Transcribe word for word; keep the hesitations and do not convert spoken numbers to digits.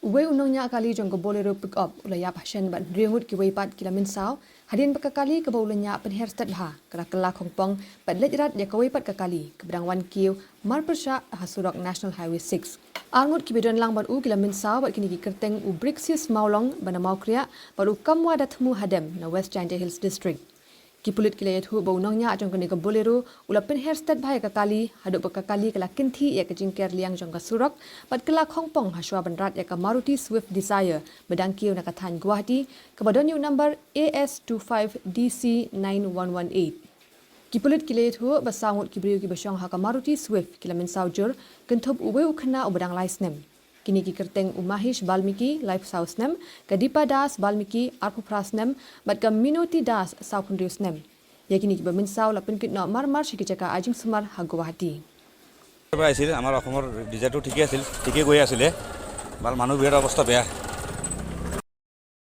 Uwei u nongñiah kali jong ka Bolero pickup u la ïap hashen bad hynriew ngut kiwei pat ki la mynsaw hadien ba ka kali kaba u la ñiah pynher stet bha ka la kylla khongpong bad leit rat ïa kawei pat ka kali kaba dang wan kiew marpyrshah ha surok National Highway six. Ar ngut kiba don lang bad u ki la mynsaw bad kine ki kyrteng u Brixius Mawlong ba na Mawkriah bad u Kamwa Dathmu Hadem na West Jaintia Hills District. Ki pulit ki la ïathuh ba u nongñiah jong kane ka Bolero u la pynher stet bha ïa ka kali haduh ba ka kali ka la kynthih ïa ka jingker liang jong ka surok bad kylla khongpong hashwa ban rat ïa ka Maruti Swift Dzire ba dang kiew na ka thaiñ Guwahati kaba don ïa u number A S two five D C nine one one eight. Ki pulit ki la ïathuh ba saw ngut ki briew kiba shong ha ka Maruti Swift ki la mynsaw jur, kynthup uwei u khynnah uba dang lai snem. Kine ki kyrteng u Mahesh Balmiki, laiphew saw snem, ka Deepa Das Balmiki, arphew phra snem, bad ka Minoti Das, sawphew hynriew snem. Ïa kine kiba mynsaw la pynkit noh marmar sha ki jaka ai jingsumar ha Guwahati. এবাৰ আহিছিল, আমাৰ অসমৰ ডিজাইনটো ঠিকে আছিল, ঠিকে গৈ আছিলে। ভাল, মানুহ বিৰাট অৱস্থা বেয়া।